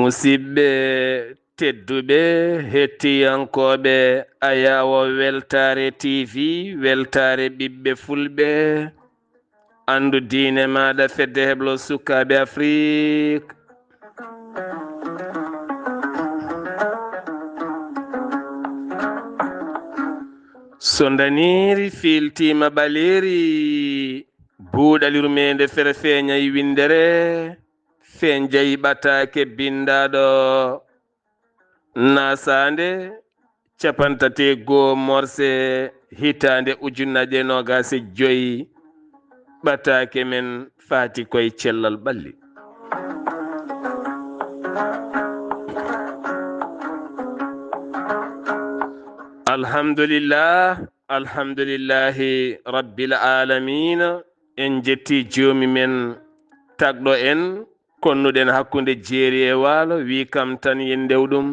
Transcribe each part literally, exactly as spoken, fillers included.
Musidɓe tedduɓe, hettiyankooɓe Ayaawo Weltaare T V, Weltaare ɓiɓɓe Fulɓe, anndu diine maaɗa, Fedde Heblo Sukaaɓe Afrik. So ndaniiri fiiltiima ɓaleeri, buuɗal yurmeende fere feeñay winndere, fenjay ɓataake binndaaɗo. Nasaande capantate goo morse hitaande ujunnaje noogaas e joy, ɓataake men faati koye cellal ɓalli. Alhamdulillah, alhamdulillahi rabbil aalamiina. En jetti joomi men tagɗo en, konnuɗen hakkunde jeeri e waalo, wi kam tan yen ndew ɗum.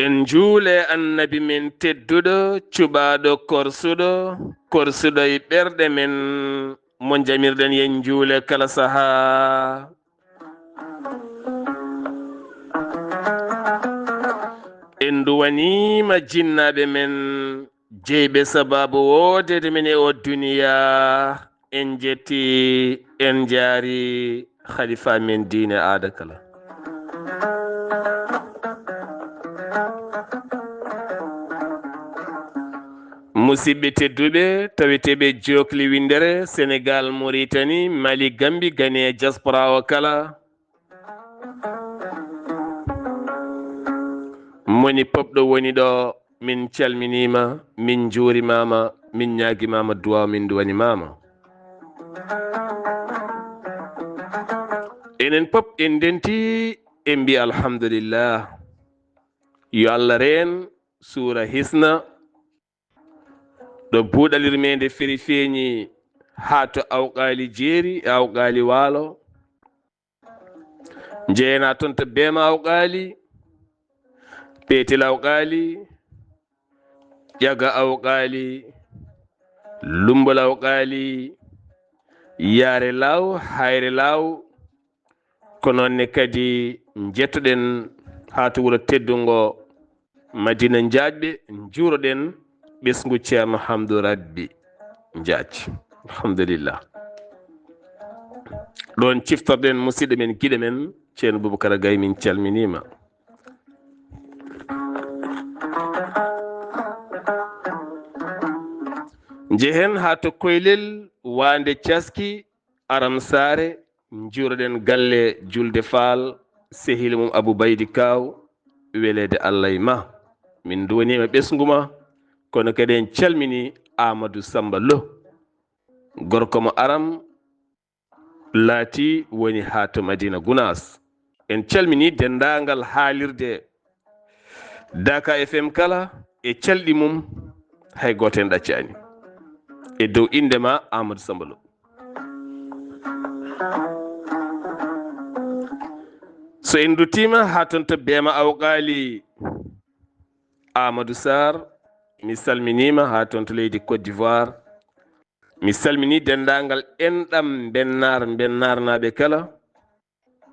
En njuule Annabi men tedduɗo, cuɓaaɗo korsuɗo, korsuɗo e ɓerɗe men, mo jamirɗen yen njuule kala sahaa. En nduwaniima jinnaaɓe men, jeyɓe sabaabu woodeede men e oo duniyaa. En jetti, en njaari khalifa men diine aada kala. Musidɓe tedduɓe, taweteeɓe jookli winndere, Senegal, Mauritanie, Mali, Gambie, Gane, diaspora o kala. Moni pop ɗo woni ɗo, min calminiima, min njuurimaama, min ñaagimaama duwaaw, min nduwanimaama. Enen pop en ndenti, en mbi alhamdulillah. Yo Allah reen, suura hisna. Ɗo buuɗal yurmeende feri feeñi haa to Awqaali Jeeri e Awqaali Waalo. Njeyanaa toon to Beema Awqaali, Peetel Awqaali, Ƴaga Awqaali, Lummbol Awqaali, Yaare Laaw, Hayre Laaw. Ko noon ne kadi njettoɗen haa to wuro teddungo Madina Njaacɓe, njuuroɗen ɓesngu Ceerno Hamdu Rabbi Njaac. Alhamdulillah. Ɗoon ciftorɗen musidɗo men, giɗo men, Ceerno Bubakar Gay, min calminiima. Njehen haa to Koylel, Waande Caski, Aram Saare, njuuroɗen galle Julde Faal, sehil mum Abu Baydi Kaaw, weleede Allah e ma. Min nduwaniima ɓesngu ma, kono kadi en calmini Amadou Samba Lo, gorko mo Aram laati woni haa to Madina Gunaas. En calmini denndaangal haalirde Daka F M kala e calɗi mum, hay gooto en ɗaccaani. E dow innde ma, Amadou Samba Lo. So en nduttiima haa toon to Beema Awqaali, Amadou Sarr, mi salminiima haa toon to leydi Côte d'Ivoire. Mi salmini denndaangal enɗam Mbennaar, Mbennaarnaaɓe kala.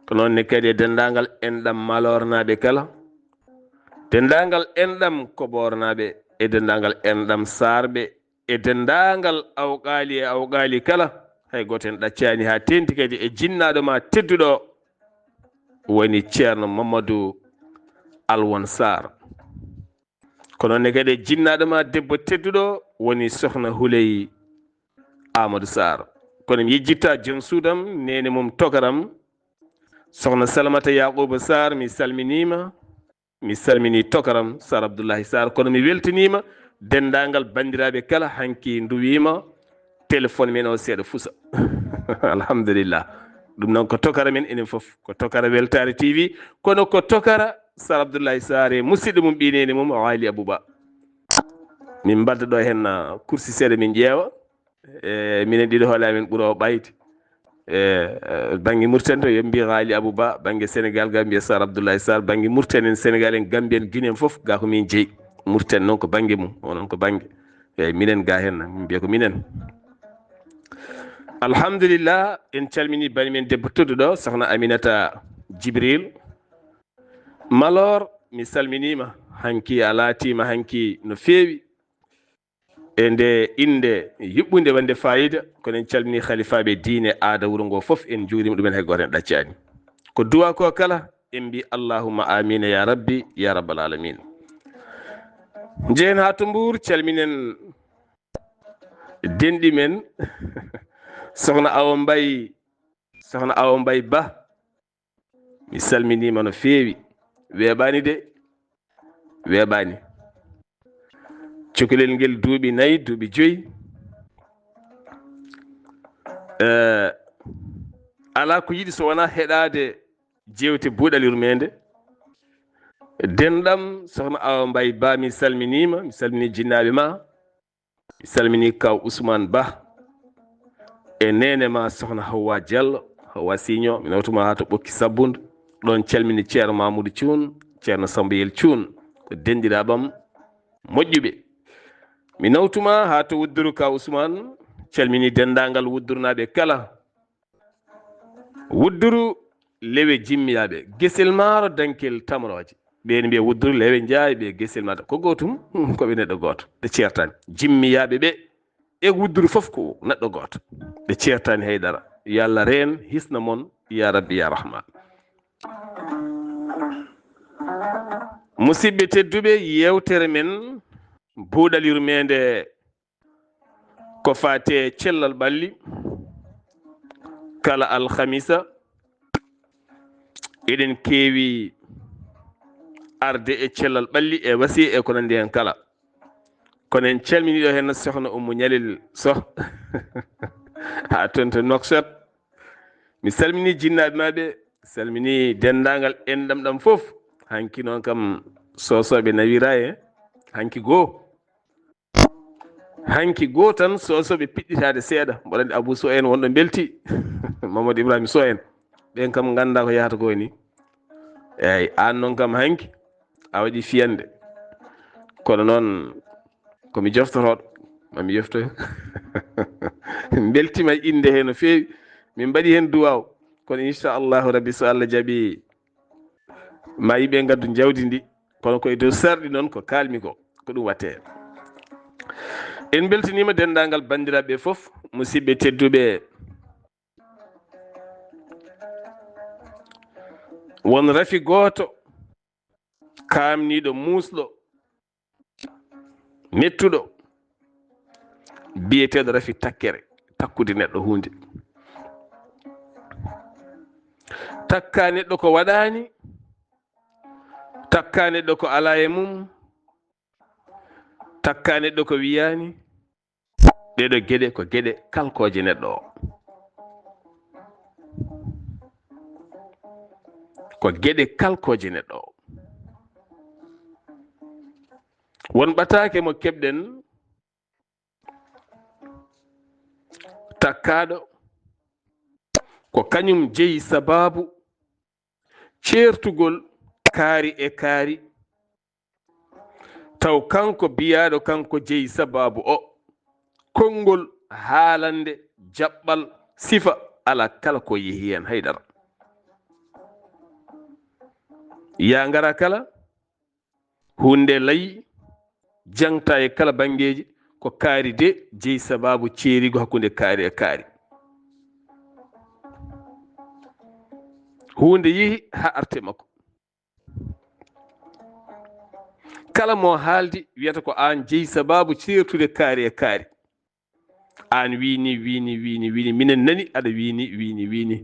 Ko noon ne kadi e denndaangal enɗam Maloornaaɓe kala, denndaangal enɗam Koboornaaɓe, e denndaangal enɗam Saarɓe, e denndaangal Awqaali e Awqaali kala. Hay gooto en ɗaccaani haa teeŋti kadi e jinnaaɗo ma tedduɗo, woni Ceerno Mamadou Alwon Sarr. Ko noon ne kadi e jinnaaɗo ma debbo tedduɗo, woni Sohna Huley Amadou Sarr. Kono mi yejjitta joom suudam, neene mum tokaram, sokhna Salamata Yaquba Sarr, mi salminiima. Mi salmini tokaram Sarr Abdoullahi Sarr, kono mi weltiniima denndaangal banndiraaɓe kala. Hanki nduwiima téléphone men o seeɗa fusa. Alhamdulillah. Ɗum noon ko tokara men enen fof, ko tokara Weltaare T V, kono ko tokara Sarr Abdoullahi Sarr e musidɗo mum ɓiy neene mum Ali Abouba. Min mbalda ɗo heen, ah, kursi seeɗa min ƴeewa. E minen ɗiɗo hoole amen ɓura o ɓayde. E, e, bannge Mauritanie to, yo mbiye Ali Abouba, bannge Sénégal ga mbiye Sarr Abdoulaye Sarr, bannge Mauritanie en, Sénégal en, Gambie en, Guinée en fof, ga ko min jeyi. Mauritanie noon ko bannge mum, onon ko bannge. Eeyi, minen ga heen, min mbiya ko minen. Alhamdulillah, en calmini bani men debbo tedduɗo, sokhna Aminata Djibril Malor, mi salminiima. Hanki a laatiima hanki no feewi. E nde innde yuɓɓunde wonde faayiida, kono en calmini khalifaaɓe diine, aada wuro ngo fof, en njuuriima ɗumen, hay gooto en ɗaccaani. Ko duwa ko kala, en mbi allahumma amiina ya rabbi, ya rabbal alamin. Njehen haa to Mbuur, calminen denɗi men, sokhna Awa Mbaye, sokhna Awa Mbaye Ba. Mi salminiima no feewi. Weeɓaani de. Weeɓaani. Cukalel ngel duuɓi nayi, duuɓi joyi. Eh, alaa ko yiɗi so wonaa heɗaade jeewte Buuɗal Yurmeende. Denɗam, sokhna Awa Mbaye Ba, mi salminiima. Mi salminii jinnaaɓe ma. Mi salminii kaw Ousmane Ba e neene ma sokhna Hawwa Diallo, Hawwa Siño, mi nawtuma haa to Ɓokki Sabbundu. Ɗoon calmini Ceerno Mamoudou Thioune, Ceerno Sambayel Thioune, ko denndiraaɓam moƴƴuɓe. Mi nawtuma haa to Wudduru kaw Ousmane, calmini denndaangal Wuddurnaaɓe kala. Wudduru lewe jimmiyaaɓe, Gesel Maaro, Dankel Tamrooje. Ɓeen mbiya Wudduru lewe Njaay, ɓe Gesel Maaro. Ko gootum, ko ɓe neɗɗo gooto. Ɓe ceertaani. Jimmiyaaɓe ɓe e Wudduru fof ko neɗɗo gooto. Ɓe ceertaani hay dara. Yo Allah reen, hisna mon, ya Rabbi, ya Rahman. Musidɓe tedduɓe, yeewtere men Buuɗal Yurmeende ko faati e cellal ɓalli. Kala alhamisa, eɗen keewi arde e cellal ɓalli, e wasiya, e ko nanndi heen kala. Kono en calminii ɗo heen sokhna Ummu Ñalel Soh, haa toon to Nouakchott. Mi salminii jinnaaɓe maɓɓe, salminii denndaangal enɗam ɗam fof. Hanki noon kam, Soosooɓe nawiraa e hanki goo. Hanki goo tan, Soosooɓe piɗɗitaade seeɗa. Mboɗo anndi Abou Sow en wonɗo mbelti, Mamadou Ibrahima Sow en. Ɓeen kam nganndaa ko yahata ko ni. Eeyi, aan noon kam hanki a waɗi fiyannde. Kono noon, ko mi joftotooɗo, ma mi yoftoy. Mbeltiima e innde hee no feewi. Min mbaɗi heen duwaaw. Kono inchallahu rabbi, so Allah jaɓi, ma yimɓe ngaddu njawdi ndi. Kono ko e dow sarɗi noon ko kaalmi ko, ko ɗum waɗtee. En mbeltaniima denndaangal banndiraaɓe fof, musidɓe tedduɓe. Won rafi gooto, kaamniiɗo, muusɗo, mettuɗo, biyeteeɗo rafi takkere, takkude neɗɗo huunde. Takka neɗɗo ko waɗaani, takka neɗɗo ko alaa e mum, takka neɗɗo ko wiyaani. Ɗee ɗoo geɗe ko geɗe kalkooje neɗɗo o. Ko geɗe kalkooje neɗɗo o. Won ɓataake mo keɓɗen, takkaaɗo, ko kañum jeyi sabaabu ceertugol kaari e kaari, taw kanko biyaaɗo kanko jeyi sabaabu o. Konngol haalande, jaɓɓal, sifa, alaa kala ko yehi heen hay dara. Yaa ngara kala, huunde layi, jaŋta e kala banngeeji, ko kaari de jeyi sabaabu ceeriigu hakkunde kaari e kaari. Huunde yehi haa arte makko. Kala mo haaldi wiyata ko aan jeyi sabaabu ceertude kaari e kaari. Aan wii ni, wii ni, wii ni, wii ni. Minen nani aɗa wii ni, wii ni, wii ni.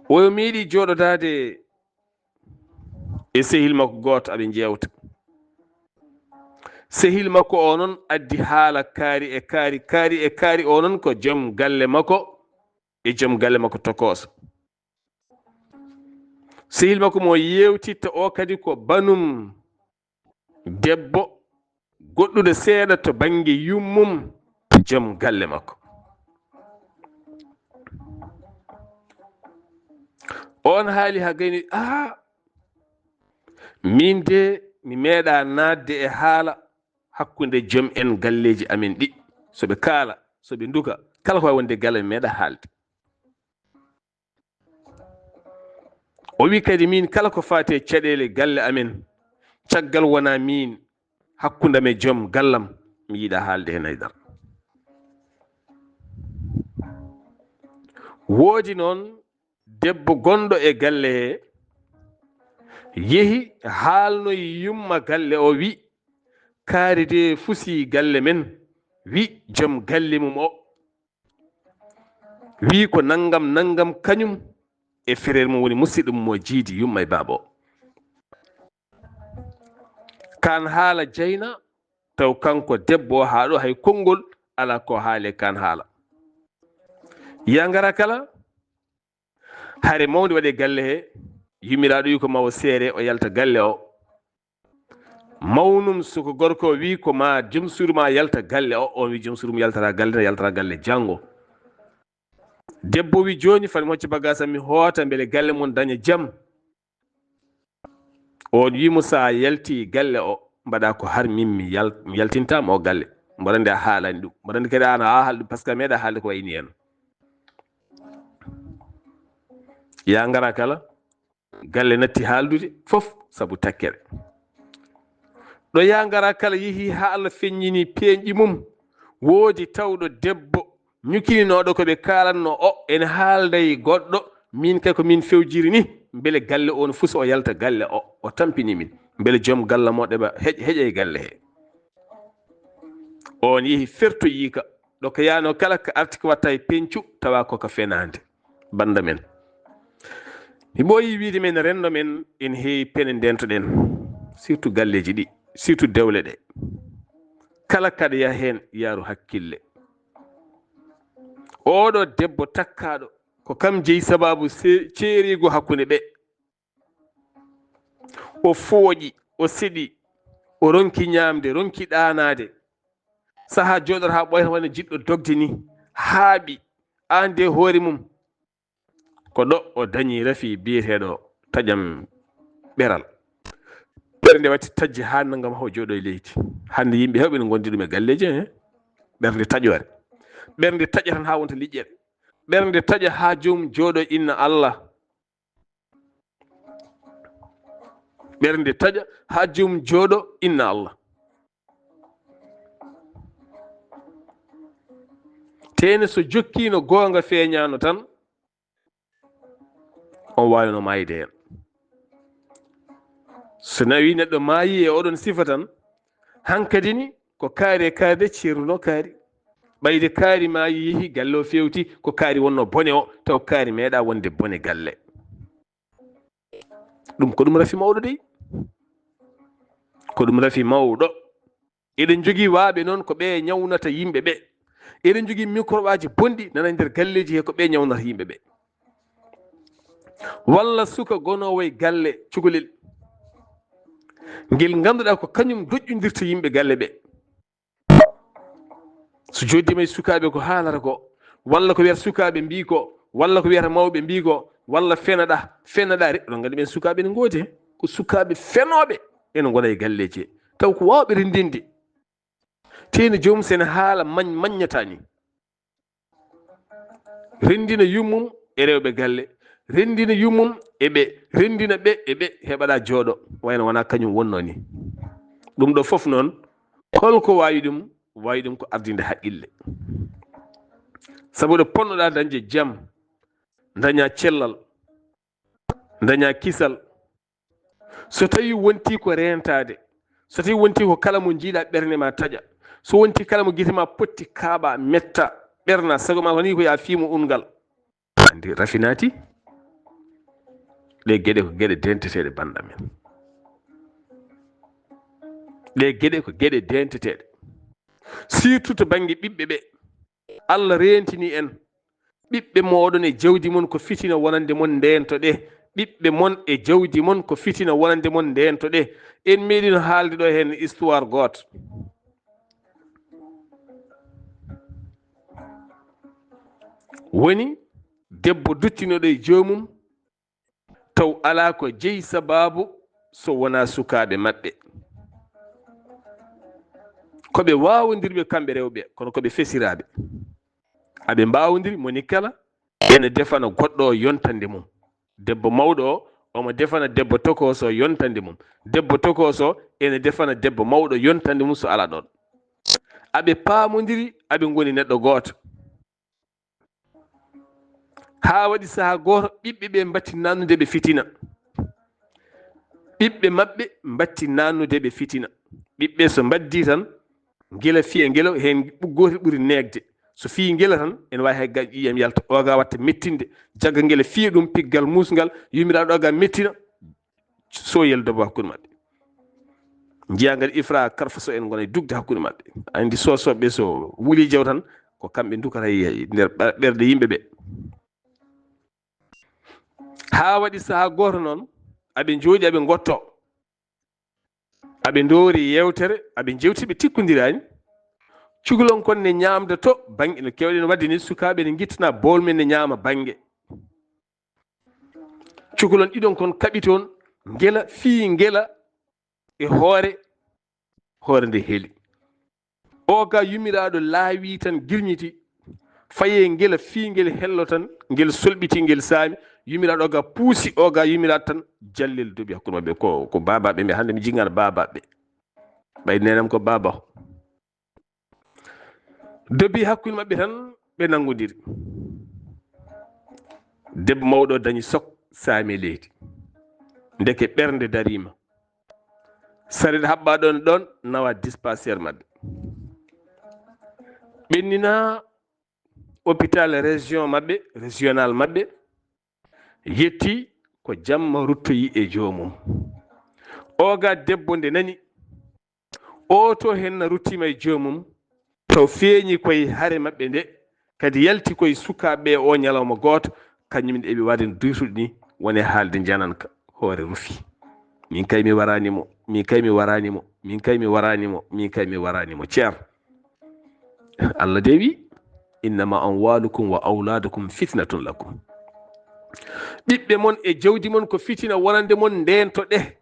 Oyo meeɗi jooɗodaade e sehil makko gooto, aɓe njeewta. Sehil makko o noon addi haala kaari e kaari, kaari e kaari. O noon ko joom galle makko e joom galle makko tokooso. Sehil makko mo yeewtitta o kadi ko banum debbo goɗɗuɗo seeɗa to bannge yummum, joom galle makko. On haali haa gayni, "Aa, min de mi meeɗa naatde e haala hakkunde joom en galleeji amen ɗi. So ɓe kaala, so ɓe nduka, kala ko waawi wonde galle mi meeɗa haalde." O wi kadi, "Min kala ko faati e caɗeele galle amen, caggal wonaa min, hakkunde am e joom gallam, mi yiɗaa haalde heen hay dara." Woodi noon debbo gonɗo e galle he, yehi haalnoyi yumma galle o, wi, "Kaari de fusi galle men," wi joom galle mum o. Wii ko nanngam nanngam kañum e frère mum woni musidɗo mum o jiidi yumma e baaba o. Kaan haala jeyna taw kanko debbo o haa ɗo hay konngol alaa ko haali e kaan haala. Yaa ngara kala, hare mawnde waɗi e galle he, yummiraaɗo wii ko ma o seere o yalta galle o. Mawnum suka gorko o wii ko ma joom suudu ma yalta galle o, on wii joom suudu mum yaltata galle, yaltata galle janngo. Debbo wii jooni fani mi hocca bagaasam mi hoota mbele galle mon daña jam. On wii mo sa yalti galle o mbaɗa ko har min mi yal-, mi yaltintaama o galle. Mboɗo anndi a haalani ɗum. Mboɗo anndi kadi aan a haala ɗum par ce que a meeɗa haalde ko wayni heen. Yaa ngara kala. Galle natti haaldude fof sabu takkere. Ɗo yaa ngara kala yehi haa Allah feññini peeñɗi mum, woodi tawɗo debbo ñukininooɗo ko ɓe kaalatnoo o, ene haalda e goɗɗo, min kay ko min fewjiri ni, mbele galle o no fusa o yalta galle o, o tampini min. Mbele joom galle mo ɗeɓa heƴ-, heƴa e galle he. On yehi fertoyii ka, ɗo ka yaanoo kala ka arti ka watta e peñcu, tawa ko ka fenaande. Bannda men. Mi ɓooyii wiide men renndo men ene heewi pene ndeentoɗen, surtout galleeji ɗi, surtout dewle ɗe. Kala kaɗa yaha heen, yaaru hakkille. Oɗo debbo takkaaɗo, ko kam jeyi sabaabu se-, ceeriigu hakkunde ɓe. O fooƴi, o seɗi, o ronki ñaamde, ronki ɗaanaade. Sahaa jooɗoto haa ɓooyata wano jiɗɗo dogde ni, haaɓi, aan de hoore mum. Ko ɗo o dañi rafi biyeteeɗo taƴam ɓeral. Ɓernde watti taƴde haa nanngam haa o jooɗo e leydi. Hannde yimɓe heewɓe no ngondi ɗum e galleeji, he? Ɓernde taƴoore. Ɓernde taƴa tan haa wonta liƴƴere. Ɓernde taƴa haa joomum jooɗo inna Allah. Ɓernde taƴa haa joomum jooɗo inna Allah. Teene so jokkiino goonga feeñaano tan, on waawino maayde heen. So nawi neɗɗo maayi e oɗon sifa tan, hankadi ni ko kaari e kaari de ceerunoo kaari. Ɓayde kaari maayi yehi galle o feewti, ko kaari wonno bone o, taw kaari meeɗa wonde bone galle. Ɗum ko ɗum rafi mawɗo dey. Ko ɗum rafi mawɗo. Eɗen njogii waaɓe noon ko ɓe ñawnata yimɓe ɓe. Eɗen njogii mikorobaaji bonɗi nana e nder galleeji he ko ɓe ñawnata yimɓe ɓe. Walla suka gonoowo e galle cukalel. Ngel ngannduɗaa ko kañum doƴƴondirta yimɓe galle ɓe. So jooɗiima e sukaaɓe ko haalata ko, walla ko wiyata sukaaɓe mbii ko, walla ko wiyata mawɓe mbii ko, walla fenaɗa, fenaɗa, re-, oɗon nganndi ɓen sukaaɓe ne ngoodi he. Ko sukaaɓe fenooɓe ene ngona e galleeji he. Taw ko waawɓe renndinde. Teeni joomum so ene haala mañ-, maññata ni. Renndina yummum e rewɓe galle. Renndina yummum e ɓe. Renndina ɓe e ɓe. Heɓaɗa jooɗo. Wayno wonaa kañum wonnoo ni. Ɗum ɗo fof noon, holko waawi ɗum? Waawi ɗum ko ardinde haqqille. Sabu ɗo ponnoɗaa dañde jam, daña cellal, daña kisal. So tawi wonti ko reentaade, so tawi wonti ko kala mo njiiɗa ɓernde ma taƴa, So wonti kala mo gite ma potti, kaaɓa, metta, ɓerna, sago ma ko ni ko ya fiimo unngal. Anndi rafi naati. Ɗe geɗe ko geɗe denteteeɗe, banndam en. Ɗe geɗe ko geɗe denteteeɗe. Surtout to bannge ɓiɓɓe ɓe. Allah reentini en. Ɓiɓɓe mooɗon e jawdi mon ko fitina wonande mon, ndeento ɗe. Ɓiɓɓe mon e jawdi mon ko fitina wonande mon, ndeento ɗe. En meeɗino haalde ɗo heen histoire gooto. Woni debbo duttinoɗo e joomum, taw alaa ko jeyi sabaabu so wonaa sukaaɓe maɓɓe. Ko ɓe waawondirɓe kamɓe rewɓe, kono ko ɓe fesiraaɓe. Aɓe mbaawondiri, moni kala ene defana goɗɗo o yontande mum. Debbo mawɗo o, omo defana debbo tokooso o yontande mum. Debbo tokooso ene defana debbo mawɗo yontande mum so alaa ɗoon. Aɓe paamondiri, aɓe ngoni neɗɗo gooto. Haa waɗi sahaa gooto, ɓiɓɓe ɓe mbatti naannude ɓe fitina. Ɓiɓɓe maɓɓe mbatti naannude ɓe fitina. Ɓiɓɓe so mbaddii tan, ngila fiya ngila, heen ɓu-, gootel ɓuri neegde. So fiyii ngila tan, ene waawi hay ga ƴiiƴam yalta. Oga watta mettinde, jagga ngila fiya ɗum, piggal muusngal, yuumiraaɗo oga mettina. Sooyel dobo hakkunde maɓɓe. Njiyaa ngal ifra karfa so en ngona e dugde hakkunde maɓɓe. Anndi soosooɓe so wuli jaw tan, ko kamɓe ndukata e nder ɓer-, ɓerɗe yimɓe ɓe. Haa waɗi sahaa gooto noon, aɓe njooɗi, aɓe ngotto. Aɓe ndoori yeewtere, aɓe njewti, ɓe tikkondiraani. Cukalon kon ne ñaamda to bannge, no keewɗen waɗde ni, sukaaɓe ne ngittana bool men ne ñaama bannge. Cukalon ɗiɗon kon kaɓi toon, ngela fii ngela e hoore, hoore nde heli. Oga yumiraaɗo laawi tan, girñiti, faye ngela fii ngel hello tan, ngel solɓiti, ngel saami. Yumiraaɗo oga puusi oga yumiraaɗo tan, jallel dobi hakkunde maɓɓe. Ko, ko baabaɓe ɓe, hannde mi jingana baabaɓe. Ɓay nenam ko baaba. Dobi hakkunde maɓɓe tan, ɓe nanngodiri. Debbo mawɗo dañi sok, saami e leydi. Ndeke ɓernde dariima. Saret haɓɓa ɗon, ɗon nawa dispensaire maɓɓe. Ɓennina hôpital région maɓɓe, régional maɓɓe. Yetti ko jamma ruttoyi e joomum. Oga debbo nde nani, o to henna ruttima e joomum, taw feeñi koye hare maɓɓe nde, kadi yalti koye sukaaɓe o ñalawma gooto, kañum ne eɓe waɗi no duytuɗi ni, wone haalde njananka, hoore rufi. Min kay mi waraani mo, min kay mi waraani mo, min kay mi waraani mo, min kay mi waraani mo. Ceer. Allah de wi, "Innama amwalukum wa awladukum fitnatun lakum." Ɓiɓɓe mon e jawdi mon ko fitina wonande mon, ndeento ɗe.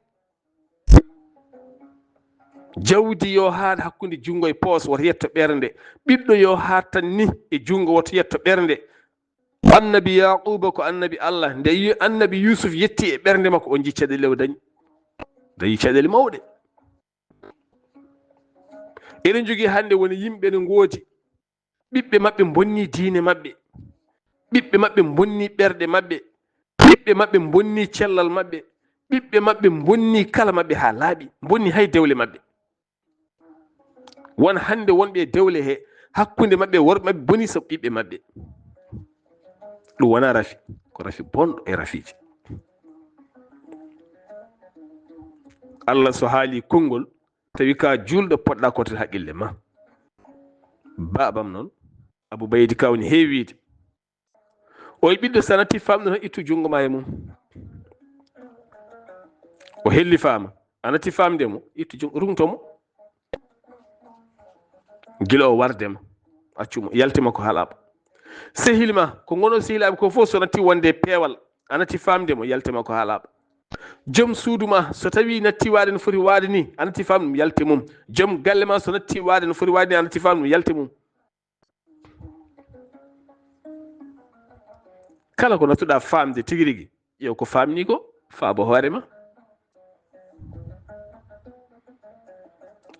Jawdi yo haat hakkunde junngo e poos, woto yetto ɓernde. Ɓiɗɗo yo haat tan ni e junngo, woto yetto ɓernde. Annabi Yaquba ko annabi Allah. Nde yi-, annabi Yusuf yetti e ɓernde makko, o jii caɗeele o dañi. Dañi caɗeele mawɗe. Eɗen jogii hannde woni yimɓe ne ngoodi. Ɓiɓɓe maɓɓe mbonni diine maɓɓe. Ɓiɓɓe maɓɓe mbonni ɓerɗe maɓɓe. Ɓiɓɓe maɓɓe mbonni cellal maɓɓe. Ɓiɓɓe maɓɓe mbonni kala maɓɓe haa laaɓi. Mbonni hay dewle maɓɓe. Won hannde wonɓe e dewle he, hakkunde maɓɓe, worɓe maɓɓe boni sabu ɓiɓɓe maɓɓe. Ɗum wonaa rafi, ko rafi bonɗo e rafiiji. Allah so haali konngol, tawi ka juulɗo, poɗɗa kotel haqqille ma. Baabam noon, Abu Baydi Kawni heewi wiide. Oy ɓiɗɗo, so a natti famɗo tan, ittu junngo ma e mum. O hellifaama. A natti famde mo, ittu junngo, rungto mo. Gila o warde ma, accu mo, yalti ma ko halaaba. Sehil ma, ko ngono sehilaaɓe ko fof, so natti wonde e peewal, a natti famde mo, yalti ma ko halaaba. Joom suudu ma, so tawi natti waade no foti waade ni, a natti famde mo, yalti mum. Joom galle ma, so natti waade no foti waade ni, a natti famde mo, yalti mum. Kala ko nattuɗaa faamde tigi rigi, ƴeew ko faamni ko, faabo hoore ma.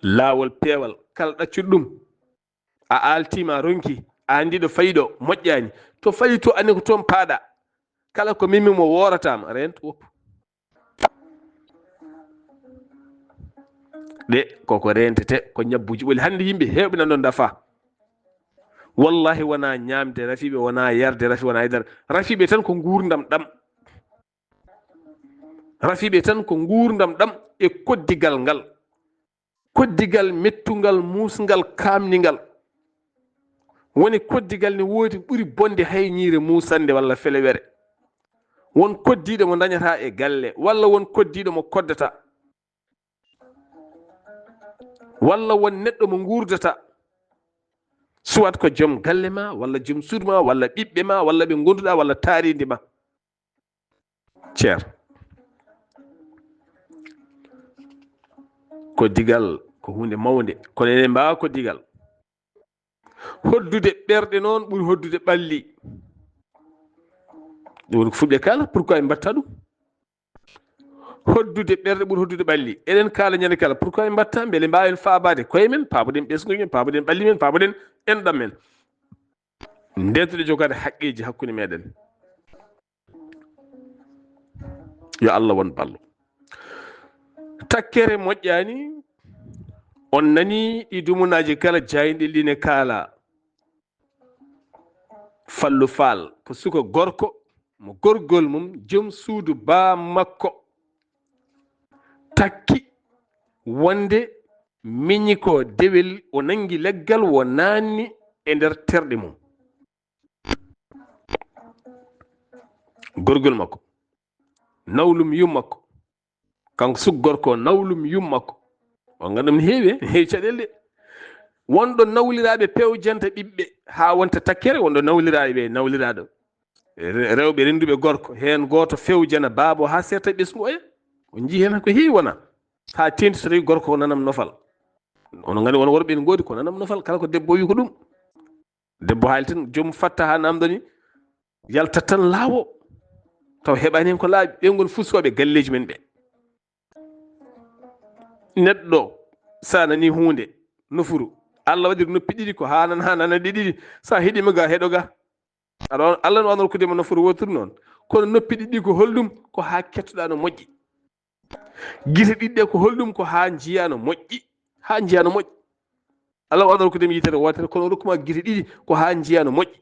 Laawol peewal, kala ɗaccuɗo ɗum, a aaltiima, a ronki, a anndi ɗo fayi ɗo, moƴƴaani. To fayi to, anndi ko toon paaɗa. Kala ko memi mo woorataama, reento woppu. Ɗe koko rentete, ko ñabbuuji ɓoli. Hannde yimɓe heewɓe nan ɗon dafa. Wallahi wonaa ñaamde rafi ɓe, wonaa yarde rafi, wonaa e dara. Rafi ɓe tan ko nguurndam ɗam. Rafi ɓe tan ko nguurndam ɗam e koddigal ngal. Koddigal mettungal, muusngal, kaamningal. Woni koddigal ne woodi ɓuri bonde hay ñiire muusannde walla felewere. Won koddiiɗo mo ndañata e galle, walla won koddiiɗo mo koddata. Walla won neɗɗo mo nguurdata. Soit ko joom galle ma, walla joom suudu ma, walla ɓiɓɓe ma, walla ɓe ngonduɗa, walla taariindi ma. Ceer. Koddigal ko huunde mawnde, kono enen mbaawa koddigal. Hoddude ɓerɗe noon ɓuri hoddude ɓalli. Ɗum woni ko fulɓe kaala, pourquoi ɓe mbatta ɗum? Hoddude ɓerɗe ɓuri hoddude ɓalli. Eɗen kaala ñande kala, pourquoi ɓe mbatta? Mbele mbaawen faabaade koye men, paaboɗen ɓesnguuji men, paaboɗen ɓalli men, paaboɗen enɗam men. Ndeentude jogaade haqqeeji hakkunde meɗen. Yo Allah won ballo. Takkere moƴƴaani. On nani ɗi dumunaaji kala jaayinɗi ɗi ne kaala. Fallu Faal ko suka gorko mo gorgol mum joom suudu baa makko takki wonde miñi ko dewel, o nangi leggal, o naanni e nder terɗe mum. Gorgol makko, nawlum yum makko, kanko suka gorko o, nawlum yum makko. On nganndum ne heewi, ne heewi caɗeele de. Wonɗo nawliraaɓe pewjanta ɓiɓɓe haa wonta takkere, wonɗo nawliraaɓe, nawliraaɗo. Re-, rewɓe rennduɓe gorko, heen gooto fewjana baabo haa seeta ɓesngu oya. On njii heen ko heewi wona. Haa teeŋti so tawi gorko ko nanam nofal. Onon nganndi won worɓe ne ngoodi ko nanam nofal, kala ko debbo wi ko ɗum. Debbo haali tan, joom fatta haa namdani, yalta tan laawo. Taw heɓaani heen ko laaɓi, ɓe ngon fusooɓe galleeji men ɓe. Neɗɗo, sa nani huunde, nofuru, Allah waɗiri noppi ɗiɗi, ko haa nan, haa nana ɗi ɗiɗi. Sa heɗima ga, heɗo ga. Aɗa wa-, Allah no wanor kude ma nofuru woturu noon. Kono noppi ɗiɗi ko holɗum? Ko haa kettoɗa no moƴƴi. Gite ɗiɗi ɗe ko holɗum? Ko haa njiya no moƴƴi. Haa njiya no moƴƴi. Allah wanor kude ma yitere wotere, kono rokkuma gite ɗiɗi ko haa njiya no moƴƴi.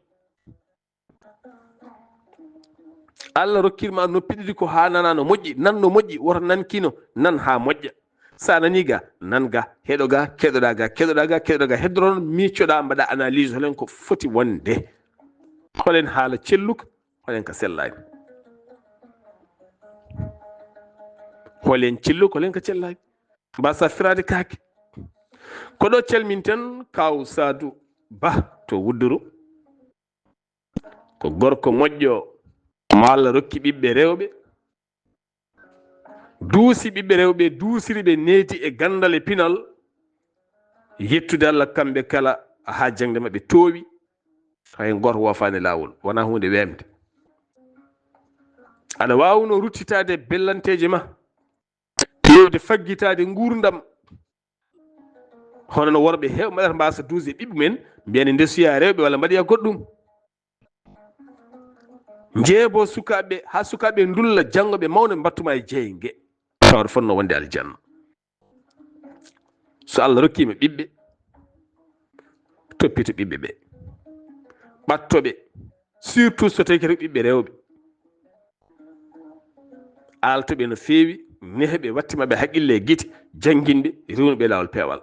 Allah rokkirma noppi ɗiɗi ko haa nana no moƴƴi, nan no moƴƴi, woto nan kino, nan haa moƴƴa. Sa nani ga, nan ga, heɗo ga, keɗoɗa ga, keɗoɗa ga, keɗoɗa ga, heddoron miicoɗa, mbaɗa analyse, holen ko foti wonde. Holen haala celluka, holen ka sellaani. Holen celluka, holen ka sellaani. Mbasa firaade kaake. Ko ɗo calminten Kaw Saadu Ba to Wudduru. Ko gorko moƴƴo mo Allah rokki ɓiɓɓe rewɓe. Duusi ɓiɓɓe rewɓe, duusiri ɓe needi e ganndal e pinal. Yettude Allah kamɓe kala haa jaŋde maɓɓe toowi. Hay gooto woofaani laawol, wonaa huunde weemde. Aɗa waawno ruttitaade bellanteeje ma, tewde faggitaade nguurndam. Hono no worɓe heew mbaɗata, mbasa duuse ɓiɓɓe men, mbiya ne ndesoya rewɓe walla mbaɗoya goɗɗum. Njeebo sukaaɓe, haa sukaaɓe ndulla, janngo ɓe mawna, ɓe mbattuma e jeynge. Tawde fotno wonde aljanna. So Allah rokkiima ɓiɓɓe, toppito ɓiɓɓe ɓe. Ɓatto ɓe, surtout so tawi kadi ko ɓiɓɓe rewɓe. Aalto ɓe no feewi, nehe ɓe, watti maɓɓe haqqille e gite, janngin ɓe, rewnu ɓe laawol peewal.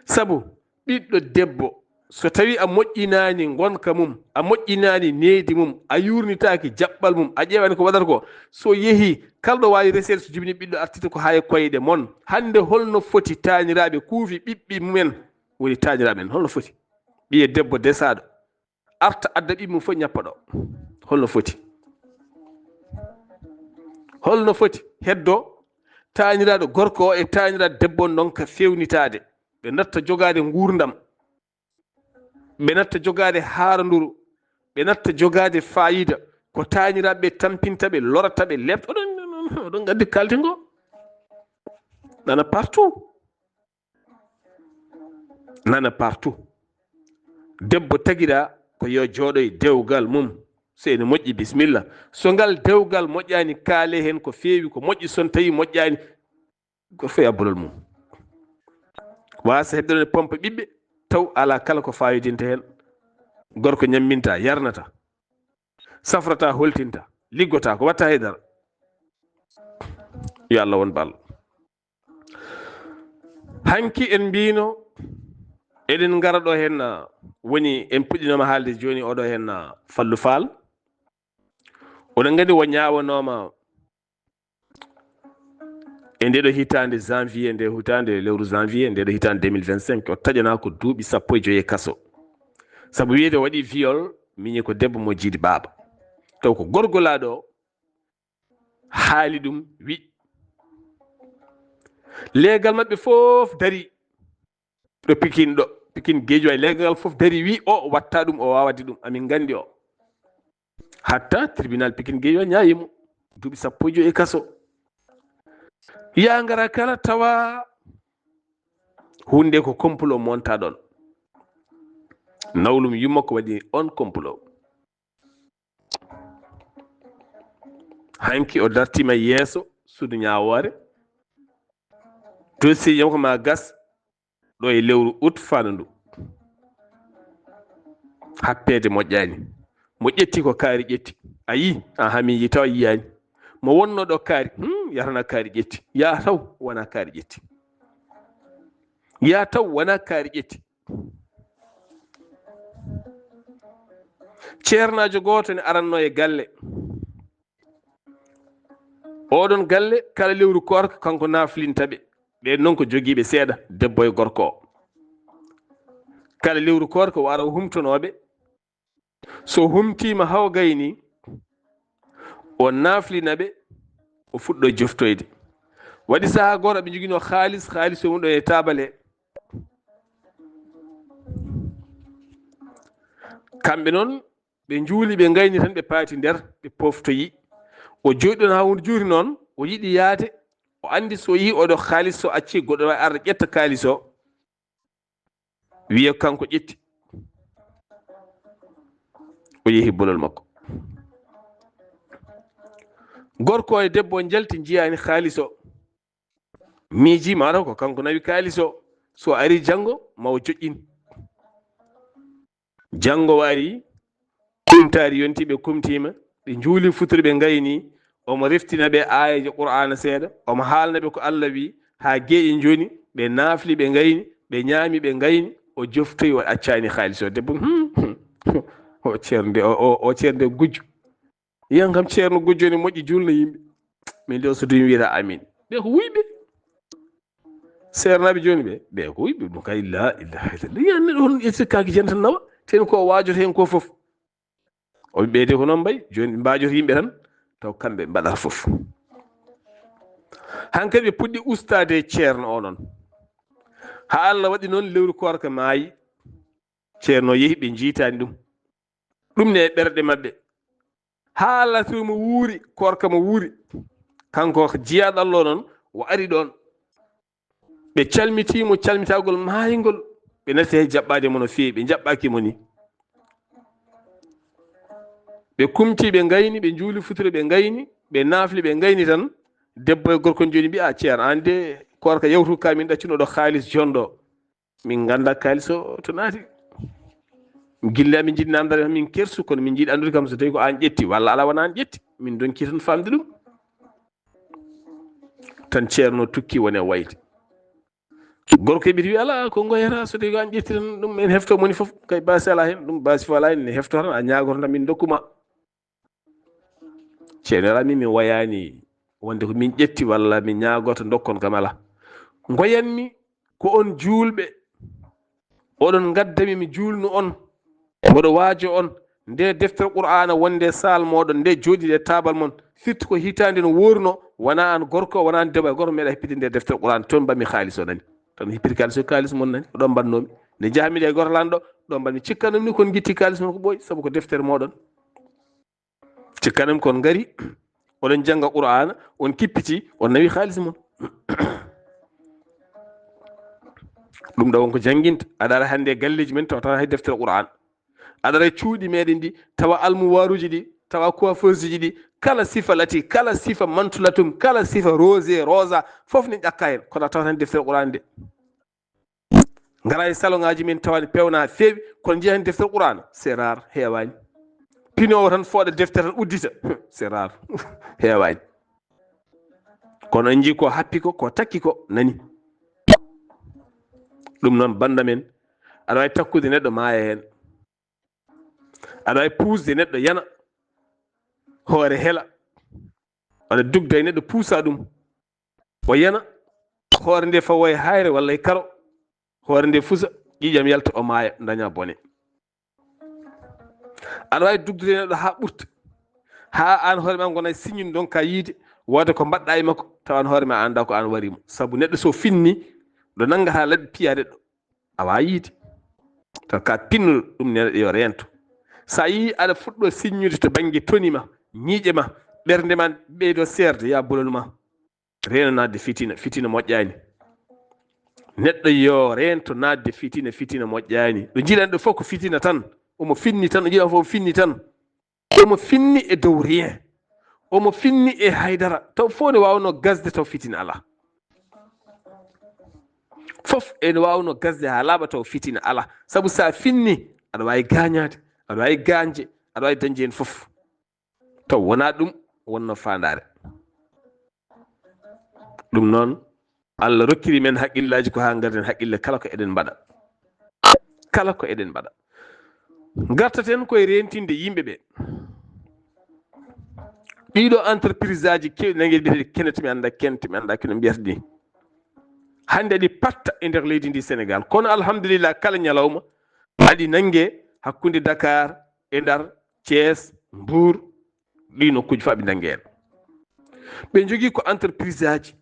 Sabu ɓiɗɗo debbo, so tawi a moƴƴinaani ngonka mum, a moƴƴinaani needi mum, a yuurnitaaki jaɓɓal mum, a ƴeewaani ko waɗata ko, so yehi, kala ɗo waawi reseede, so jibini ɓiɗɗo artita ko haa e koyɗe mon. Hannde holno foti taaniraaɓe kuufi ɓiɓɓe mumen, woni taaniraaɓe en, holno foti? Ɓiye debbo desaaɗo, arta adda ɓiɓɓe mum fof ñappa ɗo. Holno foti? Holno foti heddo taaniraaɗo gorko o e taaniraaɗo debbo on ndonka feewnitaade? Ɓe natta jogaade nguurndam. Ɓe natta jogaade haaranduru. Ɓe natta jogaade faayiida. Ko taaniraaɓe ɓe tampinta ɓe, lorata ɓe, leɓta. Oɗon, oɗon nganndi kaalten ngo. Nana partout. Nana partout. Debbo tagiɗa ko yo jooɗo e dewgal mum. So ene moƴƴi, bisimilla. So ngal dewgal moƴƴaani, kaale heen ko feewi, ko moƴƴi. So tawi moƴƴaani, ko fof e abbolol mum. Waasa heɓde ɗon e pompe ɓiɓɓe, taw alaa kala ko faayodinta heen. Gorko ñamminta, yarnata, safrata, holtinta, liggota, ko watta haydara. Yo Allah won ballo. Hanki en mbino, eɗen ngara ɗo heen, ah, woni en puɗɗinoma haalde jooni oɗo heen, ah, Fallu Faal. Oɗon nganndi o ñaawanoma e nde ɗo hitaande janvier, nde hitaande lewru janvier, nde ɗo hitaande deux mille vingt-cinq, o taƴana ko duuɓi sappo e joyi e kaso. Sabu wiyde waɗi viol, miñi ko debbo mo jiidi baaba. Taw ko gorgolaaɗo o haali ɗum, wi. Leegal maɓɓe fof dari ɗo Pikin ɗo, Pikin Geejuwaay, leegal fof dari wi o watta ɗum, o waawade ɗum, amin nganndi o. Hatta tribunal Pikin Geejuwaay ñaayi mo duuɓi sappo e joyi e kaso. Ya ngara kala tawa huunde ko complot monta ɗon. Nawlum yumma ko waɗi on complot. Hanki o dartima yeeso suudu ñaawoore. Dossier jam ko ma gas ɗo e lewru août fandu ndu. Happeede moƴƴaani. Mo ƴetti ko kaari ƴetti. A yii? Aha, min yii taw a yiyaani. Mo wonno ɗo kaari, hmm, yatana kaari ƴetti. Ya taw wona kaari ƴetti. Ya taw wona kaari ƴetti. Ceernaajo gooto ne aranno e galle. Oɗon galle, kala lewru koorka, kanko naflinta ɓe. Ɓe noon ko jogiiɓe seeɗa, debbo e gorko o. Kala lewru koorka, o ara o humtonooɓe. So humtiima haw gayni, o naflina ɓe, o fuɗɗo joftoyde. Waɗi sahaa gooto, ɓe njoginoo haalis, haalis o woni ɗo e taabale. Kamɓe noon, ɓe njuuli, ɓe ngayni tan, ɓe paati nder, ɓe poftoyi. O jooɗi ɗon haa wondu juuti noon, o yiɗi yaade, o anndi so yii oɗo haalis, so acci goɗɗo wawi arde ƴetta kaalis o, wiya kanko ƴetti. O yehi bolol makko. Gorko e debbo njalti, njiyaani haalis o. Miiji maaro ko kanko nawi kaalis o. So ari janngo, ma o joƴƴin. Janngo o ari, kumtaari yonti, ɓe kumtiima, ɓe njuuli futuro, ɓe ngayni. Omo reftina ɓe aayeeje Qur'aana seeɗa, omo haalna ɓe ko Allah wi, haa geeƴe njooni, ɓe naafli, ɓe ngayni, ɓe ñaami, ɓe ngayni, o joftoyi, o accaani haalis o. Debbo, hmm, hmm, o ceernde, o, o, o ceernde gujjo. Yiyan kam ceerno gujjo ne moƴƴi, juulna yimɓe. Min de o so duumi wiyata amin. Ɓe ko wuyɓe. Seernaaɓe jooni ɓe, ɓe ko wuyɓe. Ɗum kay, la ilaha illallah. Yiyan neɗɗo hono ƴetti kaaki jan tan nawa, ten ko waajoto heen ko fof. O ɓeyde ko noon mbayi, jooni ɓe mbaajoto yimɓe tan, taw kamɓe mbaɗata fof. Hankadi ɓe puɗɗi ustaade ceerno o noon. Haa Allah waɗi noon lewru koorka maayi, ceerno yehi, ɓe njiitaani ɗum. Ɗum ne e ɓerɗe maɓɓe. Haa Allah tawi mo wuuri, koorka mo wuuri. Kanko jiyaaɗo Allah o noon, o ari ɗoon. Ɓe calmitii mo calmitaagol maayngol. Ɓe natti hay jaɓɓaade mo no feewi, ɓe njaɓɓaaki mo ni. Ɓe kumti, ɓe ngayni, ɓe njuuli futuro, ɓe ngayni, ɓe naafli, ɓe ngayni tan. Debbo e gorko jooni mbiya, "Ceerno, aan de koorka yawtu ka min ɗaccuno ɗo haalis jonɗo." Min ngannda kaalis o to naati. Gilla min njiɗi namdade, min kersu, kono min njiɗi anndude kam so tawi ko aan ƴetti walla alaa, wona aan ƴetti. Min ndonki tan faamde ɗum. Tan ceerno tukki wone wayde. Gorko e ɓiɗi wi, "Alaa, ko ngoyata so tawi ko aan ƴetti tan, ɗum en hefto moni fof. Kay baasi alaa heen, ɗum baasi fof alaa heen, ne hefto tan, a ñaagoto tan min ndokkuma." Ceerno Rami, min wayaani wonde ko min ƴetti walla min ñaagoto ndokkon kam, alaa. Ngoyanmi ko on juulɓe, oɗon ngaddami mi juulnu on, mboɗo waajo on nde deftere Qur'aana wonde saal mooɗon nde jooɗiɗe taabal mon, firti ko hitaande no wooruno, wona aan gorko, wona aan debbo, hay gooto meeɗa heppide nde deftere Qur'aana, toon mbaɗmi haalis o nani. Tan hippiti kaalis o, kaalis mon nani, ko ɗoon mbaɗnoomi. Nde njahmi nde e gooto lanɗo, ɗoon mbaɗmi, cikkanum ni kon ngitti kaalis mon ko ɓooyi, sabu ko deftere mooɗon. Cikkanum kon ngari, oɗon jannga Qur'aana, on kippiti, on nawi haalis mon. Ɗum ɗo won ko jannginta. Aɗa ara hannde e galleeji men, tawa tan hay deftere Qur'aana. Aɗa ara e cuuɗi meɗen ɗi, tawa almuwaaruuji ɗi, tawa coiffeuse uji ɗi, kala sifa lati, kala sifa mantulatum, kala sifa rose, rosa, fof ne ƴakka heen. Kono a tawat heen deftere Qur'aana nde. Ngara e salon ngaji men tawani pewna feewi, kono jeeya hen deftere Qur'ana, c'est rare, heewani. Pinowo tan fooɗa deftere tan uddita, c'est rare, heewani. Kono en jii ko happi ko, ko takki ko, nani. Ɗum noon, banda men, aɗa wawi takkude neɗɗo maaya hen. Aɗa wawi puusde neɗɗo yana, hoore hela. Aɗa dugda e neɗɗo puusa ɗum, o yana, hoore nde fawo e hayre walla e karo. Hoore nde fusa, ƴiiƴam yalta, o maaya, daña bone. Aɗa wawi dugdude neɗɗo ha ɓurta, ha an hoore ma gona siññude ɗon ka yiide, wooda ko mbaɗɗa e makko, tawa an hoore ma anda ko an warimo. Sabu neɗɗo so finni, ɗo nangata laɓi piya neɗɗo, a wawa yiide. Taw ka pinnuɗo ɗum, neɗɗo yo reento. Sa yii aɗa fuɗɗo siññude to banggue toni ma, ñiiƴe ma, ɓernde ma ɓeydo seerde, ya bolol ma. Reeno naatde fitina, fitina moƴƴani. Neɗɗo yo reento naatde fitina, fitina moƴƴani. Ɗo jiiɗan ɗo fof ko fitina tan. Omo finni tan, ɗo jiiɗan fof finni tan. Omo finni e dow rien. Omo finni e haydara. Taw fof ne wawno gasde taw fitina ala. Fof ene wawno gasde ha laaɓa taw fitina ala. Sabu sa finni, aɗa wawi gañade, aɗa wawi gañde, aɗa wawi dañde hen fof. Taw wona ɗum wonno fandare. Ɗum noon, Allah rokkiri men haqqillaji ko ha garden haqqille kala ko eɗen mbaɗa. Kala ko eɗen mbaɗa. Gartaten koye rentinde yimɓe ɓe. Ɗiɗo entreprise aji kewɗi nangue mbiyete Kenet, mi anda Kent, mi anda kino mbiyata ɗi. Hande aɗi patta e nder leydi ndi Sénégal. Kono alhamdulillah, kala ñalawma aɗi nangue hakkunde Dakar e Ndar, Thiès, Mbour, ɗi nokkuji fof ɓe nangue hen. Ɓe jogui ko entreprise aji.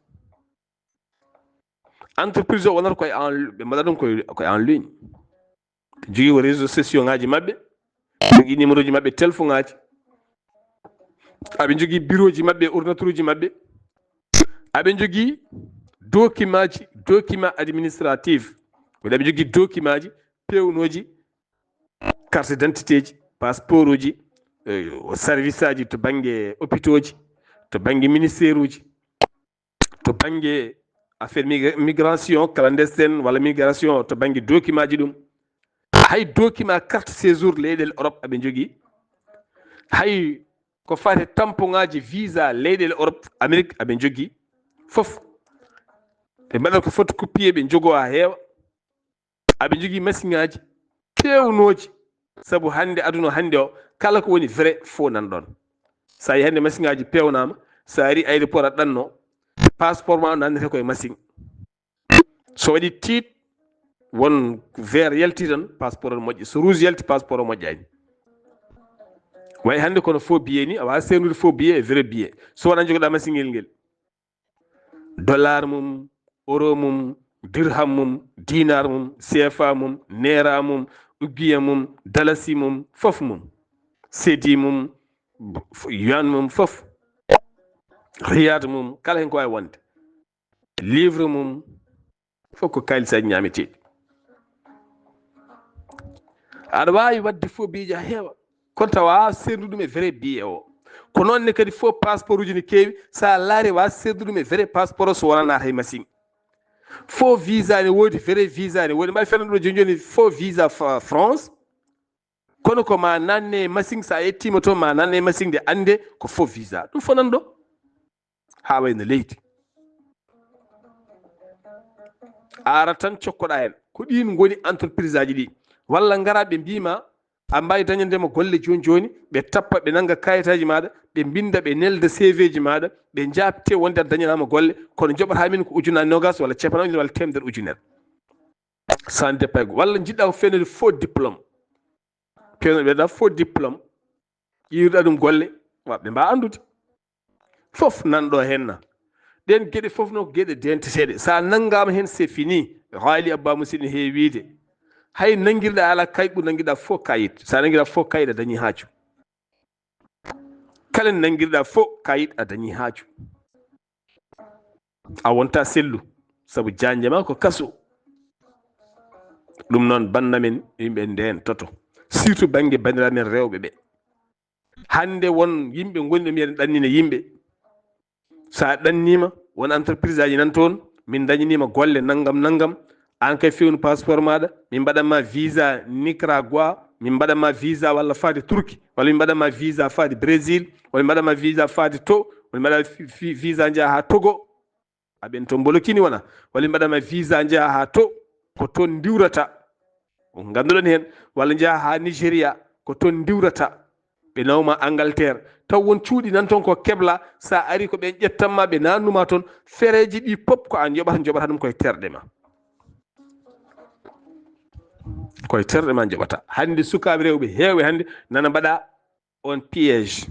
Entreprise o wonata koye en, ɓe mbaɗa ɗum koye, koye en ligne. Ɓe jogui ko réseau social ngaji mabɓe, ɓe jogui numéro ji mabɓe téléphone ngaji. Aɓe jogui bureau ji mabɓe, ordinateur uji mabɓe. Aɓe jogui document ji, document administratif. Woni aɓe jogui document ji, pewnoji, carte d'identité ji, passeport uji, eh, service aji to banggue hôpitaux ji, to banggue ministère uji, to banggue affaire migra-, migration clandestine walla migration to banggue document ji ɗum. Hay document carte séjour leyɗele Europe aɓe jogui. Hay ko fate tampon ngaji visa leyɗele Europe, Amérique aɓe jogui. Fof. Ɓe mbaɗa ko photocopier, ɓe jogo ha heewa. Aɓe jogui machine ngaji pewnoji. Sabu hande aduna hande o, kala ko woni vrai faux nan ɗon. Sa yi hande machine ngaji pewnama, sa ari aéroport a ɗanno, passeport ma o nannete koye machine. So waɗi tiit, won vert yalti tan, passeport o moƴƴi. So rouge yalti, passeport o moƴƴani. Way hande kono faux billet ni, a wawa sendude faux billet e vrai billet. So wona jogoɗa machine ngel ngel. Dollar mum, euro mum, dirham mum, dinar mum, C F A mum, naira mum, ouguiya mum, dalasi mum, fof mum, cedi mum, yuan mum, fof, riyad mum, kala hen ko wawi wonde, livre mum, fof ko kalisaji ñameteɗi. Aɗa wawi wadde faux billet ha heewa, kono tawa a sendu ɗum e vrai billet o. Ko noon ne kadi faux passeport uji ne keewi, sa laari wa sendu ɗum e vrai passeport o so wona naata e machine. Faux visa ne woodi, vrai visa ne woodi. Mbaɗi fenande ɗo joni joni faux visa Fra-, France. Kono ko ma nanne e machine, sa yettima toon ma nanne e machine de ande ko faux visa. Ɗum fof nan ɗo. Ha wayno leydi. A arat tan cokkoɗa hen. Ko ɗin goni entreprise aji ɗi. Walla ngara ɓe mbima a mbawi dañandema golle joni joni, ɓe tappa, ɓe nanga kayitaji maɗa, ɓe mbinda, ɓe nelda C V ji maɗa, ɓe jabte wonde a dañanama golle, kono joɓata min ko ujunnaje nogas walla capanɗe walla temedere ujunere. Sans départ, walla jiɗɗa ko fewnede faux diplôme. Pewno ɓe da faux diplôme. Ƴiwirɗa ɗum golle, wa ɓe mbawa andude. Fof nan ɗo henna. Ɗen geɗe fof no ko geɗe denteteɗe. Sa nangama hen, c'est fini. Haali Abba Musidɗo ne heewi wiide. Hay nangirɗa ala kayit ɓuri nangirɗa faux kayit. Sa nangirɗa faux kayit a dañi haaju. Kala nangirɗa faux kayit a dañi haaju. A wonta sellu. Sabu janje ma ko kaso. Ɗum noon banda men yimɓe nden toto. Surtout banggue bandiraɓe men rewɓe ɓe. Hande won yimɓe goni ɗo mbiyata ɗannina yimɓe. Sa ɗannima, won entreprise aji nan toon, min dañanima golle nanngam nanngam, Aan kay fewnu passeport maaɗa, min mbaɗan ma visa Nicaragua, min mbaɗan ma visa walla faade Turki, walla min mbaɗan ma visa faade Brésil, walla min mbaɗan ma visa faade to, walla mbaɗa fi- fi- visa njaha haa Togo. Aɓen to mbolokini wona, walla min mbaɗan ma visa njaha haa to, ko toon ndiwrata. On ngannduɗon heen, walla njaha haa Nigeria, ko toon ndiwrata. Ɓe nawma Angleterre, taw won cuuɗi nan toon ko kebla, so a ari ko ɓeen ƴettan ma, ɓe naannuma toon, fereeji ɗi pop ko an yoɓata, njoɓata ɗum koye terɗe ma. Koye terɗe ma njoɓata. Hannde sukaaɓe rewɓe heewɓe hannde nana mbaɗa on piège.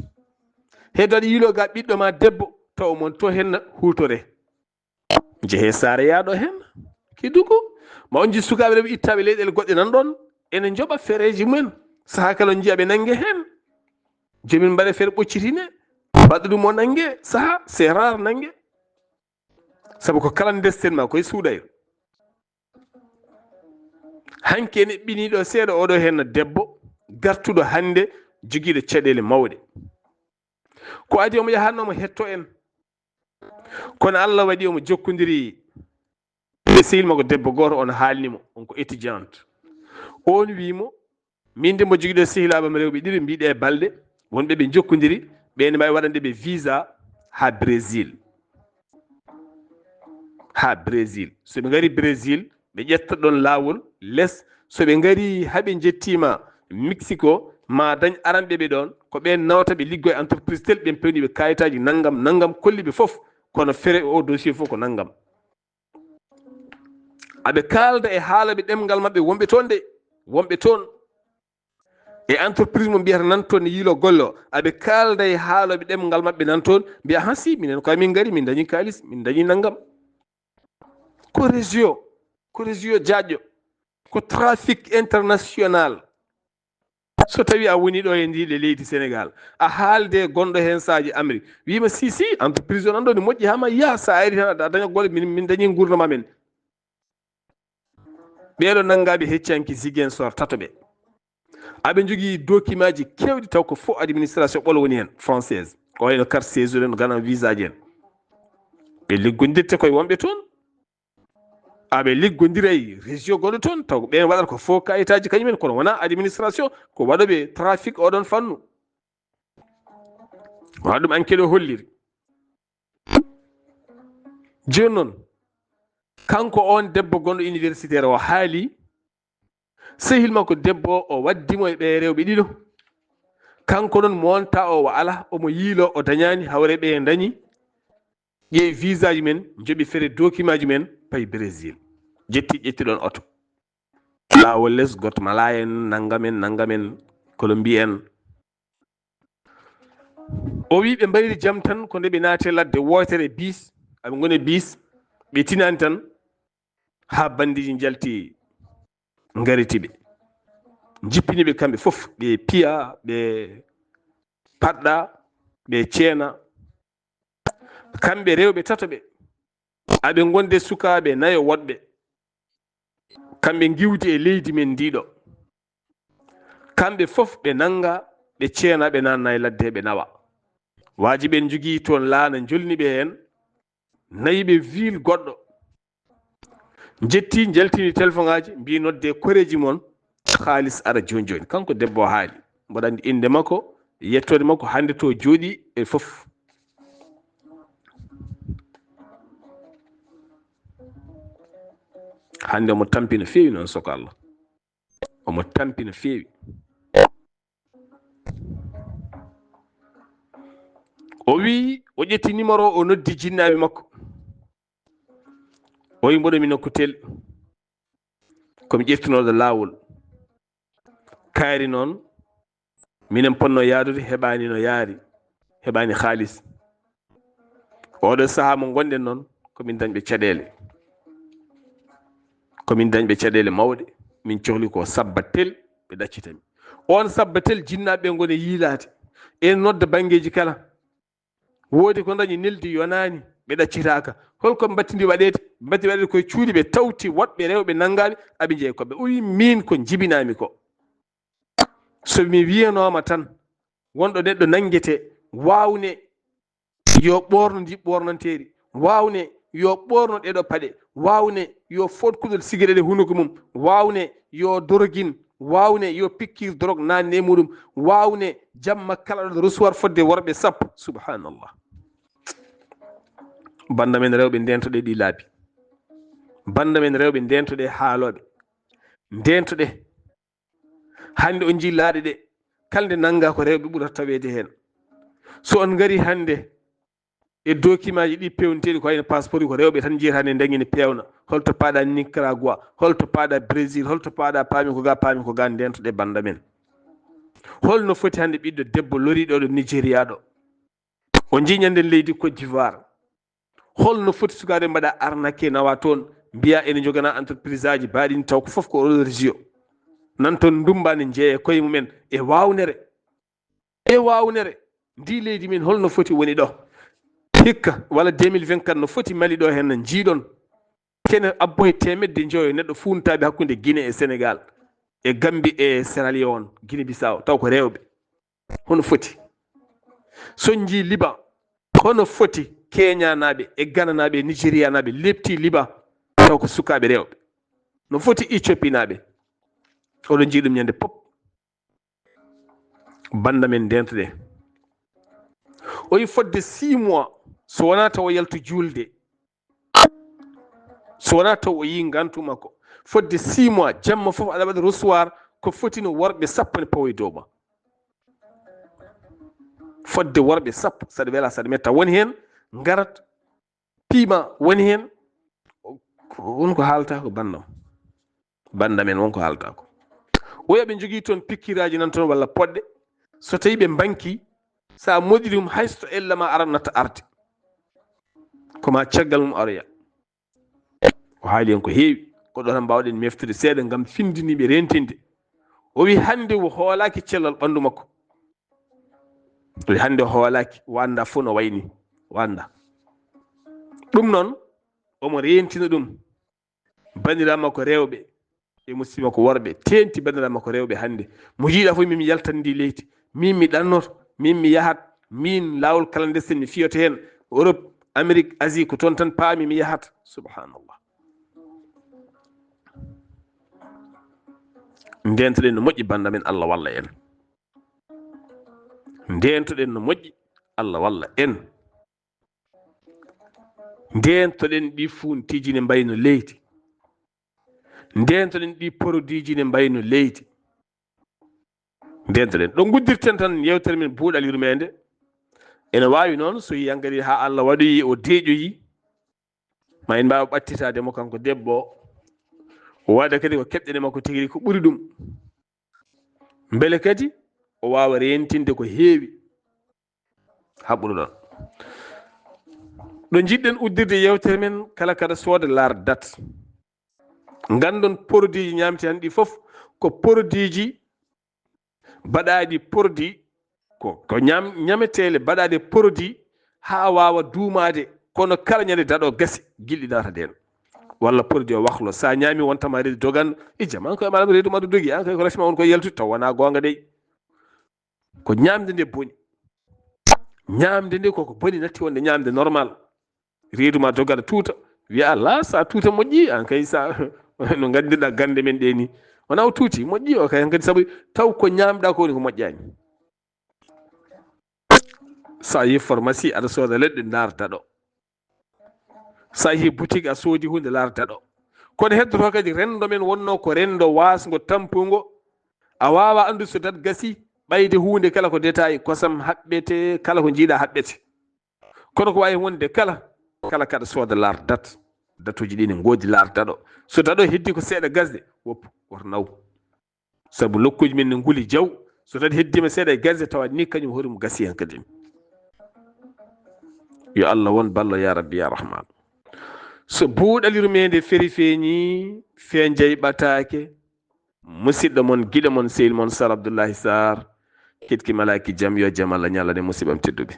Heddo aɗa yiilo ga ɓiɗɗo ma debbo, taw mon to heen huutore. Njehe saare yaaɗo heen. Kidugu, ma on nji sukaaɓe rewɓe ittaaɓe leyɗeele goɗɗe nan ɗoon, ene njoɓa fereeji mumen. Sahaa kala on njiya ɓe nannge heen. Jomin mbaɗe feere ɓoccitine, mbaɗa ɗum o nannge, sahaa, c'est rare nannge. Sabu ko clandestinement, koye suuɗayro. Hanki en eɓɓinii ɗo seeɗa, oɗo heen debbo gartuɗo hannde, jogiiɗo caɗeele mawɗe. Ko adii omo yahatnoo omo hettoo en. Kono Allah waɗi omo jokkondiri e sehil makko debbo gooto, on haalni mo, on ko étudiante. On wii mo, min de mbo jogiiɗo sehilaaɓe am rewɓe ɗiɗo, mbiɗe e balɗe, wonɓe ɓe jokkondiri, ɓe ne mbaawi waɗande ɓe visa haa Brésil. Haa Brésil. So ɓe ngari Brésil, ɓe ƴetta ɗon laawol les. So ɓe ngari haa ɓe njettiima Mexico, ma dañ aranɓe ɓe ɗoon, ko ɓeen nawata ɓe liggo e entreprise tel, ɓen pewni ɓe kayitaaji nanngam, nanngam, kolli ɓe fof, kono fere o dossier fof ko nanngam. Aɓe kaalda e haalaɓe ɗemngal maɓɓe wonɓe toon de, wonɓe toon. E entreprise mo mbiyata nan toon ne yiilo golle o, aɓe kaalda e haalaɓe ɗemngal maɓɓe nan toon, mbiya, "Ahan si, minen ko amin ngari, min dañi kaalis, min dañi nanngam." Ko réseau, ko réseau jaajɗo, ko trafic international. So tawi a woni ɗo e ndi le leydi Sénégal, a haalde e gonɗo heen saaji Amérique, wiima, "Si, si, entreprise o nan ɗo ne moƴƴi haa ma, yaa, so a ari tan a daña golle, min, min dañi nguurndam amen." Ɓeeɗo nanngaaɓe heccanki Ziguinchor tato ɓe. Aɓe njogii dokimaaji keewɗi taw ko fo administration ɓolo woni heen, française. Ko wayno carte séjour en, gana visa ji en. Ɓe liggondirte koye wonɓe toon. Aɓe liggondiray région goɗɗo toon, taw ko ɓeen waɗata ko fo kayitaaji kañumen, kono wonaa administration, ko waɗooɓe trafic oɗon fannu. Wona ɗum enquête o holliri. Jooni noon, kanko on debbo gonɗo universitaire o haali, sehil makko debbo o waddi mo e ɓee rewɓe ɗiɗo. Kanko noon mo wonta o, o ala, omo yiilo, o dañaani, hawre ɓe dañi. Ƴeewi visa ji men, njoɓi fere dokimaaji men, payi Brésil. Jetti, ƴetti ɗon oto. Laawol les, goto Malaa en, nanngamen, nanngamen, Colombie en. O wi ɓe mbayri jam tan ko nde ɓe naati e ladde wootere, biis, aɓe ngoni e biis, ɓe tinaani tan, haa bandiiji njalti, ngariti ɓe. Njippini ɓe kamɓe fof, ɓe piya, ɓe paɗɗa, ɓe ceena. Kamɓe rewɓe tato ɓe, aɓe ngonde sukaaɓe nayo woɗɓe. Kamɓe ngiwdi e leydi men ndiɗo. Kamɓe fof ɓe nannga, ɓe ceena, ɓe naanna e ladde, ɓe nawa. Waaji ɓen njogii toon laana, njolni ɓe heen, nayi ɓe ville goɗɗo. Njetti, njaltini telefoŋaaji, mbii, "Nodde koreeji mon, haalis ara jooni jooni." Kanko debbo o haali, mboɗo anndi innde makko, yettoode makko, hannde to jooɗii e fof. Hannde omo tampi no feewi noon, soko Allah. Omo tampi no feewi. O wi, o ƴetti numéro, o noddi jinnaaɓe makko. O wi, "Mboɗo mi nokku tel. Ko mi ƴeftunooɗo laawol. Kaari noon, minen ponno yaadude, heɓaani no yaari, heɓaani haalis. Oɗo sahaa mo ngonɗen noon, ko min dañɓe caɗeele. Ko min dañɓe caɗeele mawɗe, min cohli ko sabbatel, ɓe ɗaccita mi." On sabbatel, jinnaaɓe ɓe ngoni yiilaade. En nodda banngeeji kala. Woodi ko dañi neldi yonaani, ɓe ɗaccitaaka. Holko mbattidi waɗeede? Mbattidi waɗeede koye cuuɗi, ɓe tawti woɗɓe rewɓe nanngaaɓe, aɓe njeyi koɓe. O wi, "Miin ko njibinaami ko, so mi wiyanooma tan, wonɗo neɗɗo nanngetee, waawne yo ɓoorno ndi ɓoornanteeri, waawne yo ɓoorno ɗeɗo paɗe, waawne yo food kuɗol sigaret e hunuko mum, waawne yo dorogin, waawne yo pikkir dorog naanne e muɗum, waawne jamma kala ɗo recevoir fodde worɓe sappo. Subhanallah. Bannda men rewɓe, ndeentoɗe ɗi laabi. Bannda men rewɓe, ndeentoɗe haalooɓe. Ndeentoɗe. Hannde on njii laaɗe ɗe, kala nde nanngaa ko rewɓe ɓurata taweede heen. So on ngarii hannde e dokimaaji ɗi peewniteeɗi ko wayno passeport, ko rewɓe tan njiyata nde ndangi ne peewna. Holto paaɗa Nicaragua, holto paaɗa Brésil, holto paaɗa paami ko ga, paami ko ga, ndeentoɗe bannda men. Holno foti hannde ɓiɗɗo debbo loriiɗo ɗo Nigeria ɗo? O njii ñande leydi Côte d'Ivoire. Holno foti sukaaɓe mbaɗa arnaqué, nawa toon, mbiya ene njogana entreprise aji baaɗini, taw ko fof ko réseau. Nan toon ndummba ne njeeya koye mumen e waawnere. E waawnere, ndi leydi men holno foti woni ɗo? Hikka, walla deux mille vingt-quatre no foti Mali ɗo heen no njiiɗon? Kene abbo e teemedde njoyo neɗɗo fuuntaaɓe hakkunde Guinée e Sénégal, e Gambie e Sierra Leone, Guinée Bissau, taw ko rewɓe. Hono foti? So njii Liban, hono foti Keñanaaɓe e Gananaaɓe e Nigerianaaɓe lepti Liban, taw ko sukaaɓe rewɓe? No foti Ethiopinaaɓe? Oɗon njii ɗum ñande pop. Bannda men ndeentoɗe. O yi fodde six mois, so wonaa taw o yaltu juulde. So wonaa taw o yii ngantu makko. Fodde six mois, jamma fof aɗa waɗa recevoir ko fotino worɓe sappo ne pawa e dow ma. Fodde worɓe sappo, saɗa wela, saɗa metta. Woni heen ngarat, piima woni heen. Won ko haalta ko banndam. Bannda men won ko haalta ko. Oya ɓe njogii toon pikkiraaji nan toon walla poɗɗe. So tawii ɓe mbanki, so a moɗi ɗum, hay so to ella ma aran natta arde. Ko ma caggal mum aroya. O haali en ko heewi. Ko ɗo tan mbaawɗen meftude seeɗa ngam findini ɓe rentinde. O wi hannde o hoolaaki cellal ɓanndu makko. O wi hannde o hoolaaki, o anndaa fof no wayni. O anndaa. Ɗum noon, omo rentina ɗum. Banndiraaɓe makko rewɓe e musidɓe makko worɓe teenti banndiraaɓe makko rewɓe hannde. Mo jiiɗa fof, min mi yaltan ndi leydi, min mi ɗannoto, min mi yahat, min laawol clandestin mi fiyoto heen, Europe, Amérique, Asie, ko toon tan paami mi yahat. Subhanallah. Ndeentoɗen no moƴƴi bannda men, Allah walla en. Ndeentoɗen no moƴƴi, Allah walla en. Ndeentoɗen ɗi fuuntiiji ne mbayno leydi. Ndeentoɗen ɗi poroduiji ne mbayno leydi. Ndeentoɗen. Ɗo nguddirten tan yeewtere men buuɗal yurmeende. Ene waawi noon so yiyii hankadi haa Allah waɗoyi o deeƴoyi. Ma en mbaawa ɓattitaade mo kanko debbo o. O waɗa kadi ko keɓɗen e makko tigi rigi ko ɓuri ɗum. Mbele kadi o waawa reentinde ko heewi. Haɓɓuɗo ɗon. Ɗo njiɗɗen uddirde yeewtere men, kala kaɗa sooda laar dat. Nganndon poroduiji ñaamti hannde ɗi fof ko poroduiji baɗaaɗi poroduit, ko, ko ñaam-, ñameteele baɗaaɗe poroduit haa waawa duumaade, kono kala ñande daɗo gasi, gilɗi naata ndeen. Walla poroduit o wahlo, so a ñaami wonta ma reedu dogan, ijja ma, an koye ma reedu ma dogi, an kay ko rasi ma won ko yaltude, taw wonaa goonga dey. Ko ñaamde nde boni. Ñaamde nde koko boni, natti wonde ñaamde normal. Reedu ma dogana tuuta. Wiya, "Alaa, sa tuuta moƴƴi, an kay sa," no nganndirɗa gannde men ɗe ni. Wona o tuuti, moƴƴi o kay hankadi, sabu taw ko ñaamɗa ko woni ko moƴƴaani. Sa yehi pharmacie, aɗa sooda leɗɗe, ndaar daɗo. So a yehi boutique, a soodi huunde, laar daɗo. Kono heddoto kadi, renndo men wonno ko renndo waasngo, tampugo. A waawa anndude so dat gasi, ɓayde huunde kala ko détail, kosam haɓɓete, kala ko njiiɗa haɓɓete. Kono ko waawi wonde kala, kala kaɗa sooda laar dat. Datuuji ɗi ne ngoodi, laar daɗo. So daɗo heddi ko seeɗa gasde, woppu, woto naw. Sabu nokkuuji men ne nguli jaw, so tawii heddiima seeɗa e gasde, tawa ni kañum hoore mum gasi heen kadi. Yo Allah won ballo, ya Rabbi, ya Rahman. So buuɗal yurmeende feri feeñi, fee jayɓataake, musidɗo mon, giɗo mon, sehil mon, Sar Abdullahi Sar, Ketki Malaki, jam yo jam Allah ñalane musiɓam tedduɓe.